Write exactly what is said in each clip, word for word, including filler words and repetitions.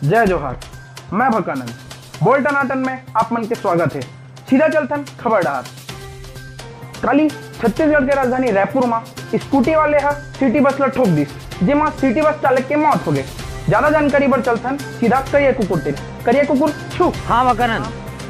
जय जोहार, मैं भकानंद। बोल टनाटन में आप मन के स्वागत है। सीधा चलथन खबर डाहर। काली छत्तीसगढ़ के राजधानी रायपुर म स्कूटी वाले ह सिटी बस ल ठोक दिस, जेमा सिटी बस चालक के मौत हो गए। ज्यादा जानकारी बर चलथन सीधा करिया कुकुर तेरे। करिया कुकुर छू। हाँ भकानंद,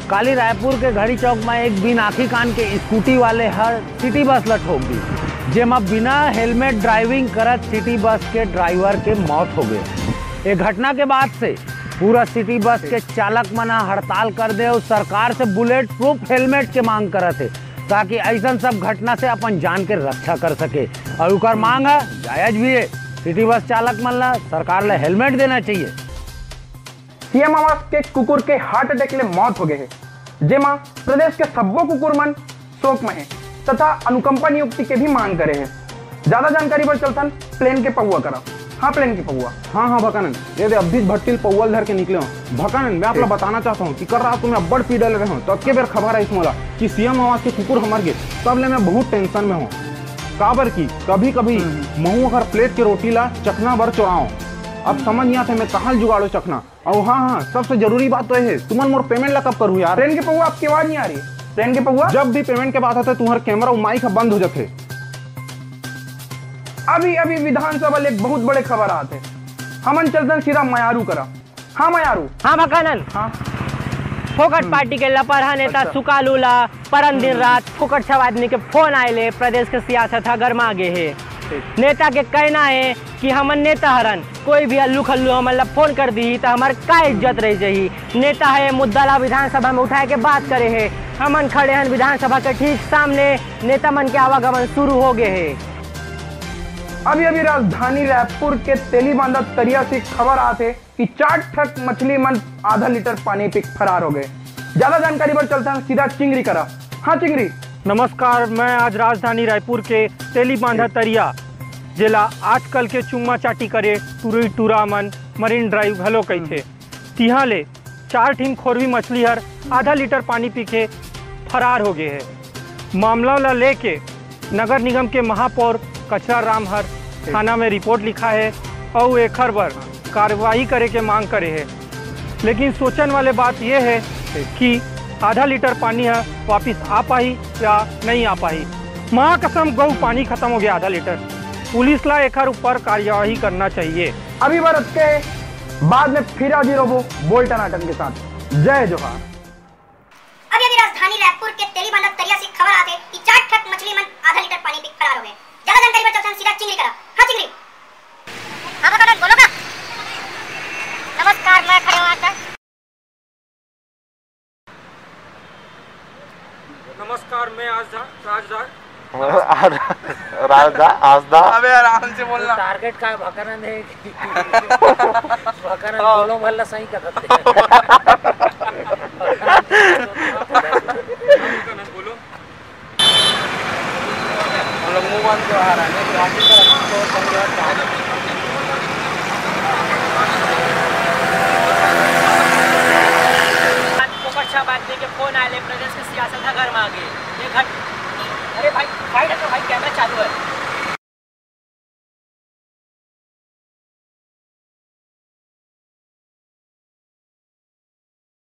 काली रायपुर के घड़ी चौक म एक बिन आँखी कान के स्कूटी वाले ह सिटी बस ल ठोक दिस, जेमा बिना हेलमेट ड्राइविंग करत सिटी बस के ड्राइवर के मौत हो गए। ए घटना के बाद से पूरा सिटी बस के चालक मन ह हड़ताल कर दे अउ सरकार से बुलेट प्रूफ हेलमेट के मांग करत हे, ताकि अइसन सब घटना से अपन जान के रक्षा कर सके। अउ ओकर मांग ह जायज भी हे। सिटी बस चालक मन ल सरकार ल हेलमेट देना चाहिए। सीएम आवास के कुकुर के हार्ट अटैक ले मौत हो गए हे, जेमा प्रदेश के सब्बो कुकुर मन शोक में हे तथा अनुकंपा नियुक्ति के भी मांग करे हे। ज्यादा जानकारी बर चलथन प्लेन के पौआ करा। हाँ, प्लेन के पौआ। हाँ, हाँ, भकानंद, ये दे अभी भट्टिल पौआ ल धर के निकले हो। भकानंद, मैं आप ला बताना चाहता हूँ कि कल रात को मैं अब्बड़ पीड़ा ले रहे हूँ, तो अक्के बेर खबर आइस मोला कि सीएम आवास के कुकुर ह मर गे, तब ले मैं बहुत टेंशन में हूँ। काबर कि कभी-कभी महू अगर प्लेट के रोटी ला चखना बर चोराओ। अब समझ नहीं आते मैं कहाँ जुगाड़ो चखना। अउ हाँ, हाँ, सबसे जरूरी बात तो ये है, तुमन मोर पेमेंट ला कब करू यार? ट्रेन के पौआ, आपकी आवाज नहीं आ रही। ट्रेन के पौआ। जब भी पेमेंट के बात होता है, तुम्हारा कैमरा अउ माइक ह बंद हो जाते। अभी अभी विधानसभा ले एक बहुत बड़े खबर आते, हमन चलतन सीधा मयारू करा। हाँ मयारू। हाँ भकानंद। हाँ। फोकट पार्टी के लपरहा नेता सुकालू ला परन दिन रात फोकट छव आदमी के फोन आए ले प्रदेश के सियासत ह गरमा गे हे। नेता के कहना हे कि हमन नेता हरन, कोई भी अल्लू खल्लू हमन ला फोन कर दिही त हमर का इज्जत रह जही। नेता हे मुद्दा ला विधानसभा में उठाए के बात करे हे। हमन खड़े हन विधानसभा के ठीक सामने, नेता मन के आवागमन शुरू हो गे हे। अभी अभी राजधानी रायपुर के तेलीबांधा तरिया से खबर आत हे कि चार ठक मछली मन आधा लीटर पानी पी के फरार हो गए। ज्यादा जानकारी बर चलथन सीधा चिंगरी करा। हाँ चिंगरी। नमस्कार, मैं आज राजधानी रायपुर के तेलीबांधा तरिया, जेला आजकल के चुम्मा चाटी करे टुरी टुरा मन मरीन ड्राइव घलो कहिथे, तिहां ले चार ठिन खोरवी मछली हर आधा लीटर पानी पी के फरार हो गए हे। मामला ला लेके नगर निगम के महापौर कचरा राम हर थाना में रिपोर्ट लिखा है और एखर बर कार्रवाई करे के मांग करे है। लेकिन सोचन वाले बात यह है कि आधा लीटर पानी है वापिस आ पाही या नहीं आ पाही। महाकसम गौ पानी खत्म हो गया आधा लीटर। पुलिस ला एखर ऊपर कार्यवाही करना चाहिए। अभी बर अतके, बाद में फिर हाजिर होबो बोल टनाटन के साथ। जय जोहार। अभी अभी राजधानी रायपुर के तेलीबांधा तरिया से खबर आते कि चार ठक मछली मन आधा लीटर पानी पी के फरार हो गए। ज्यादा जानकारी बर चलथन सीधा चिंगरी करा। हाँ चिंगरी। हाँ भकानंद, बोलो का। नमस्कार, मैं खड़े हूँ आज। नमस्कार, मैं आज राजधान। राजदा, आजदा। अबे आराम से बोलना। टारगेट का भकानंद है। भकानंद बोलो भला सही कथत हे। बोलो। हम लोग मुंह बांध के बाहर आए, नहीं तो आगे कर, हम लोग समझ में आ जाए। फोकट छह आदमी के फोन आए ले, प्रदेश के सियासत ह गरमा गे। ये घट-